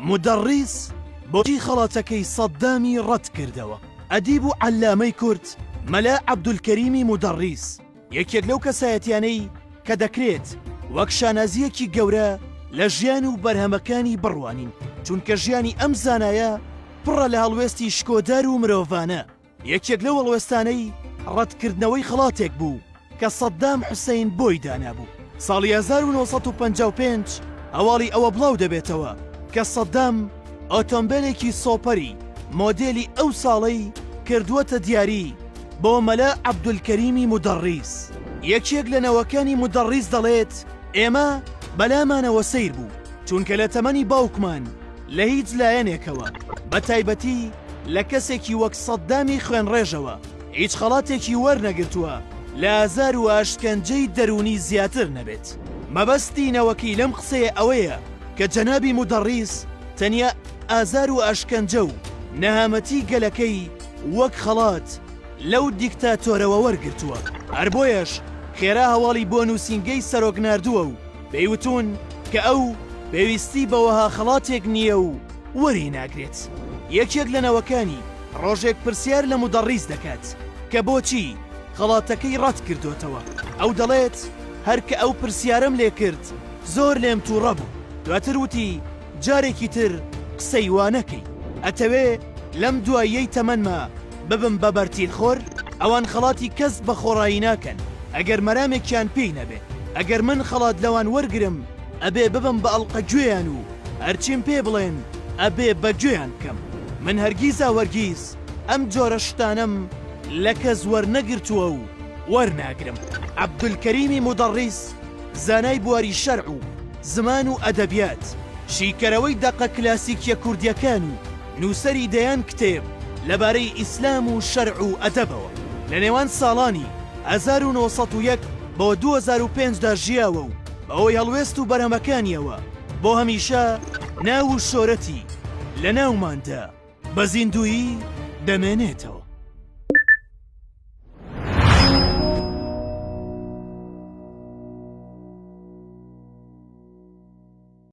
مودەڕیس بۆچی خەڵاتەکەی سەددامی ڕەتکردەوە؟ ئەدیب و عەللامەی کورد مەلا عەبدولکەریمی مودەڕیس یەکێک لەو کەسایەتیانەی کە دەکرێت وەک شانازییەکی گەورە لە ژیان و بەرهەمەکانی بڕوانین، چونکە ژیانی ئەم زانایە پڕە لە هەڵوێستی شکۆدار و مرۆڤانە. یەکێک لەو هەڵوێستانەی ڕەتکردنەوەی خەڵاتێک بوو کە سەدام حوسەین بۆی دانابوو. ساڵی 1955 هەواڵی ئەوە بڵاو دەبێتەوە کە سەدام ئۆتۆمبێلێکی سۆپەری مۆدێلی ئەو ساڵەی کردووەتە دیاری بۆ مەلا عەبدولکەریمی مودەڕیس. یەکێک لە نەوەکانی مودەڕیس دەڵێت، ئێمە بەلامانەوە سەیر بوو، چونکە لە تەمەنی باوکمان لە هیچ لایەنێکەوە، بە تایبەتی لە کەسێکی وەک سەددامی خوێنڕێژەوە هیچ خەڵاتێکی وەرنەگرتووە لە ئازار و ئاشکەنجەی دەروونی زیاتر نەبێت. مەبەستی نەوەکەی لەم قسەیە ئەوەیە کە جەنابی مودەڕیس تەنیا ئازار و ئاشکەنجە و نەهامەتی گەلەکەی وەک خەڵات لەو دیکتاتۆرەوە وەرگرتووە. هەر بۆیەش خێرا هەواڵی بۆ نووسینگەی سەرۆک ناردووە و پێی وتوون کە ئەو پێویستی بە وەها خەڵاتێک نییە و وەری ناگرێت. یەکێک لە نەوەکانی ڕۆژێک پرسیار لە مودەڕیس دەکات کە بۆچی خەڵاتەکەی ڕەت کردۆتەوە؟ ئەو دەڵێت هەر کە ئەو پرسیارەم لێ کرد زۆر لێم تووڕە بوو. دواتر وتی جارێکی تر قسەی وا نەکەی. ئەتەوێ لەم دواییەی تەمەنما ببم بە بەرتیلخۆر؟ ئەوان خەڵاتی کەس بە خۆڕایی ناکەن ئەگەر مەرامێکیان پێی نەبێ. ئەگەر من خەڵات لەوان وەرگرم ئەبێ ببم بە ئەڵقە گوێیان و هەرچیم پێ بڵێن ئەبێ بە گوێیان بکەم. من هەرگیزا وەرگیز ئەم جۆرە شتانەم لە کەس وەرنەگرتووە و وەرناگرم. عەبدولکەریمی مودەڕیس زانای بواری شەرع و زمان و ئەدەبیات، شیکەرەوەی دەقە کلاسیکیە کوردیەکان و نووسەری دەیان کتێب لەبارەی ئیسلام و شەرع و ئەدەبەوە، لە نێوان ساڵانی 1901 بۆ 2005 دا ژیاوە و بەهۆی هەڵوێست و بەرهەمەکانیەوە بۆ هەمیشە ناو و شۆرەتی لە ناوماندا بە زیندوویی دەمێنێتەوە.